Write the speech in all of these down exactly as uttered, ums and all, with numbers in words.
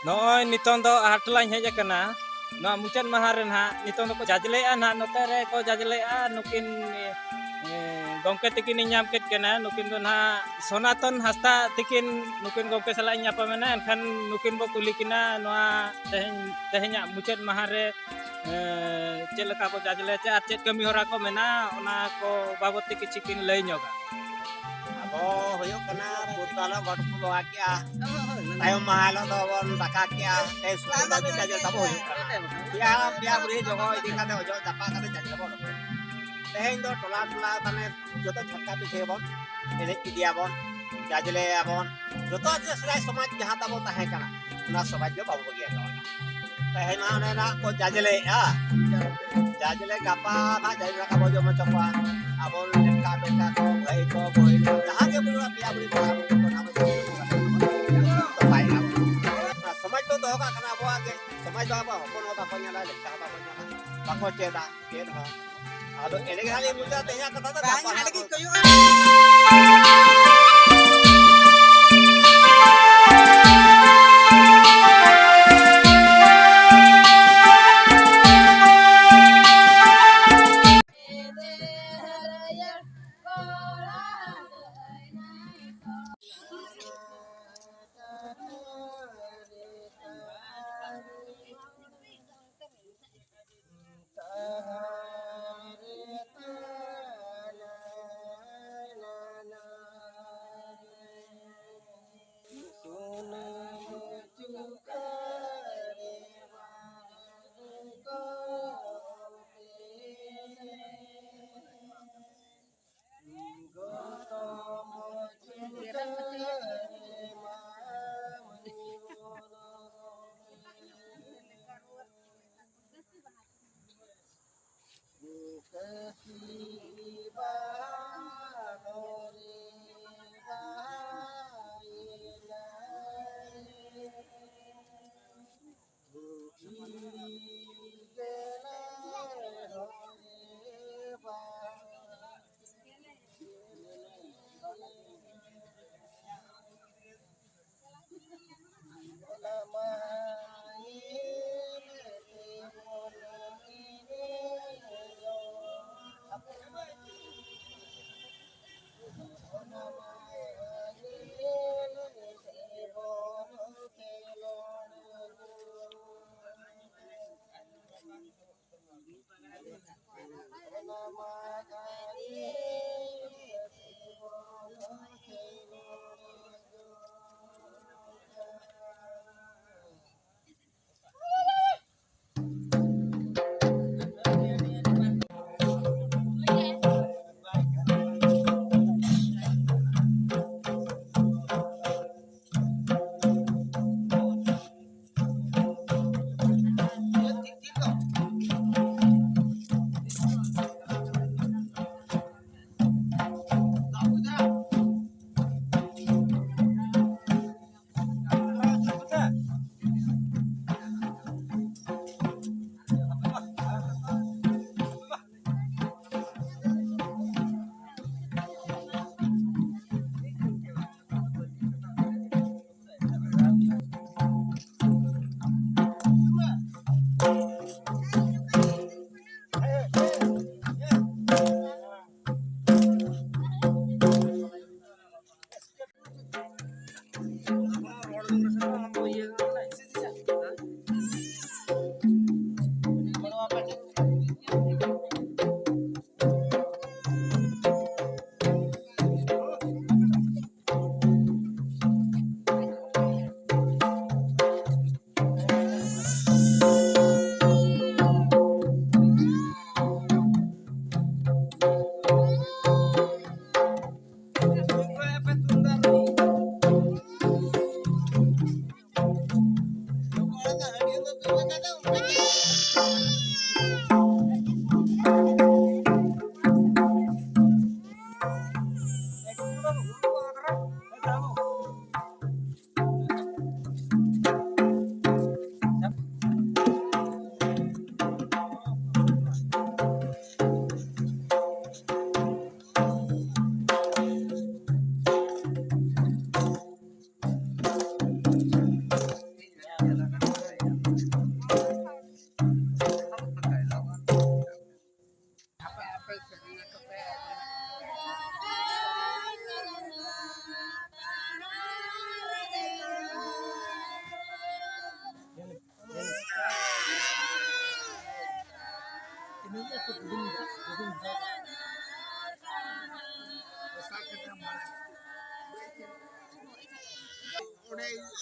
ᱱᱚᱜᱼᱚᱭ ᱱᱤᱛᱚᱝ ᱫᱚ ᱟᱦᱟᱨ ᱴᱚᱞᱟᱧ ᱦᱮᱡ ᱟᱠᱟᱱᱟ᱾ ᱱᱚᱣᱟ ᱢᱩᱪᱟᱹᱫ ᱢᱟᱦᱟ ᱨᱮ ᱱᱟᱦᱟᱜ ᱱᱤᱛᱚᱝ ᱫᱚᱠᱚ ᱡᱟᱡᱽᱞᱮᱜᱼᱟ ᱱᱟᱦᱟᱜ, ᱱᱚᱛᱮ ᱨᱮᱠᱚ ᱡᱟᱡᱽᱞᱮᱜᱼᱟ᱾ ᱱᱩᱠᱤᱱ, ᱮ, ᱜᱚᱢᱠᱮ ᱛᱤᱠᱤᱱᱤᱧ ᱧᱟᱢ ᱠᱮᱫ ᱠᱤᱱᱟ᱾ ᱱᱩᱠᱤᱱ ᱫᱚ ᱱᱟᱦᱟᱜ ᱥᱚᱱᱟᱛᱚᱱ ᱦᱟᱸᱥᱫᱟ ᱛᱤᱠᱤᱱ, ᱱᱩᱠᱤᱱ ᱜᱚᱢᱠᱮ ᱥᱟᱞᱟᱜ ᱤᱧ ᱧᱟᱯᱟᱢᱮᱱᱟ᱾ ᱮᱱᱠᱷᱟᱱ ᱱᱩᱠᱤᱱ ᱵᱚ ᱠᱩᱞᱤ ᱠᱤᱱᱟ ᱱᱚᱣᱟ ᱛᱮᱦᱮᱧ, ᱛᱮᱦᱮᱧᱟᱜ ᱢᱩᱪᱟᱹᱫ ᱢᱟᱦᱟ ᱨᱮ, ᱮ, ᱪᱮᱫ ᱞᱮᱠᱟ ᱠᱚ ᱡᱟᱡᱽᱞᱮ ᱪᱮ ᱟᱨ ᱪᱮᱫ ᱠᱟᱹᱢᱤ ᱦᱚᱨᱟ ᱠᱚ ᱢᱮᱱᱟᱜᱼᱟ, ᱚᱱᱟ ᱠᱚ ᱵᱟᱵᱚᱫ ᱛᱮ ᱠᱤᱪᱷᱩ ᱠᱤᱱ ᱞᱟᱹᱭ ᱧᱚᱜᱟ᱾ ᱟᱵᱚ ᱦᱩᱭᱩᱜ ᱠᱟᱱᱟ, ᱵᱩᱫᱷ ᱦᱤᱞᱳᱜ ᱜᱚᱴ ᱠᱚ ᱵᱚᱸᱜᱟ ᱠᱮᱜᱼᱟ, ᱛᱟᱭᱚᱢ ᱢᱟᱦᱟ ᱦᱤᱞᱳᱜ ᱫᱚᱵᱚᱱ ᱫᱟᱠᱟ ᱠᱮᱜᱼᱟ, ᱛᱮ ᱥᱩᱱᱩᱢ ᱫᱟᱜ ᱛᱮ ᱡᱟᱡᱽᱞᱮ ᱛᱟᱵᱚ ᱦᱩᱭᱩᱜ ᱠᱟᱱᱟ᱾ ᱯᱮᱭᱟ ᱦᱟᱲᱟᱢ ᱯᱮᱭᱟ ᱵᱩᱲᱦᱤ ᱡᱚᱜᱚ ᱤᱫᱤ ᱠᱟᱛᱮ ᱚᱡᱚᱜ ᱡᱟᱯᱟᱜ ᱠᱟᱛᱮ ᱡᱟᱡᱽᱞᱮ ᱵᱚᱱ ᱩᱰᱩᱠᱚᱜᱼᱟ᱾ ᱛᱮᱦᱮᱧ ᱫᱚ ᱴᱚᱞᱟ ᱴᱚᱞᱟ ᱢᱟᱱᱮ ᱡᱚᱛᱚ ᱪᱷᱟᱴᱠᱟ ᱯᱤᱴᱷᱟᱹᱭᱟᱵᱚᱱ, ᱮᱱᱮᱡ ᱤᱫᱤᱭᱟᱵᱚᱱ, ᱡᱟᱡᱽᱞᱮᱭᱟᱵᱚᱱ, ᱡᱚᱛᱚ ᱡᱮ ᱥᱮᱫᱟᱭ ᱥᱚᱢᱟᱡᱽ ᱡᱟᱦᱟᱸ ᱛᱟᱵᱚ ᱛᱟᱦᱮᱸ ᱠᱟᱱᱟ, ᱚᱱᱟ ᱥᱚᱢᱟᱡᱽ ᱫᱚ ᱵᱟᱵᱚ ᱵᱟᱹᱜᱤᱭᱟᱠᱟᱫᱟ᱾ ᱛᱮᱦᱮᱧ ᱢᱟ ᱚᱱᱮ ᱱᱟᱜ ᱠᱚ ᱡᱟᱡᱽᱞᱮᱭᱮᱜᱼᱟ, ᱡᱟᱡᱽᱞᱮ ᱜᱟᱯᱟ ᱱᱟᱜ ᱡᱟᱡᱽᱞᱮ ᱨᱟᱠᱟᱵ ᱵᱚ ᱡᱚᱢ ᱦᱚᱪᱚ ᱠᱚᱣᱟ᱾ ᱟᱵᱚ ᱞᱮᱠᱟ ᱵᱮᱠᱟ ᱠᱚ, ᱵᱷᱟᱹᱭ ᱠᱚ, ᱵᱩᱦᱤᱱ ᱠᱚ, ᱡᱟᱦᱟᱸ ᱜᱮ ᱵᱚᱱ ᱯᱮᱭᱟ ᱵᱩᱲᱦᱤ ᱠᱚᱲᱟ ᱵᱚᱱ ᱛᱚᱯᱟᱭᱮᱜᱼᱟ᱾ ᱚᱱᱟ ᱥᱚᱢᱟᱡᱽ ᱫᱚ ᱫᱚᱦᱚ ᱠᱟᱜ ᱠᱟᱱᱟ ᱟᱵᱚᱣᱟᱜ ᱜᱮ᱾ ᱥᱚᱢᱟᱡᱽ ᱫᱚ ᱟᱵᱚᱣᱟᱜ ᱦᱚᱯᱚᱱ ᱦᱚᱸ ᱵᱟᱠᱚ ᱧᱮᱞᱟ, ᱞᱮᱠᱪᱟ ᱦᱚᱸ ᱵᱟᱠᱚ ᱧᱮᱞᱟ, ᱵᱟᱠᱚ ᱪᱮᱫᱟ᱾ ᱪᱮᱫ ᱦᱚᱸ᱾ ᱟᱫᱚ ᱮᱸᱰᱮ ᱜᱮ ᱦᱟᱸᱜ ᱞᱤᱧ ᱢᱩᱪᱟᱹᱫᱟ ᱛᱮᱦᱮᱧᱟᱜ ᱠᱟᱛᱷᱟ ᱫᱚ᱾ ᱵᱟᱝ, ᱜᱟᱯᱟ ᱦᱟᱸᱜ ᱦᱟᱸᱰᱮ ᱜᱮ ᱠᱚ ᱠᱚᱭᱚᱜᱼᱟ᱾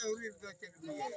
ᱟᱹᱣᱨᱤ ᱨᱮᱫᱚ ᱪᱮᱫ ᱮᱢ ᱞᱟᱹᱭᱟ?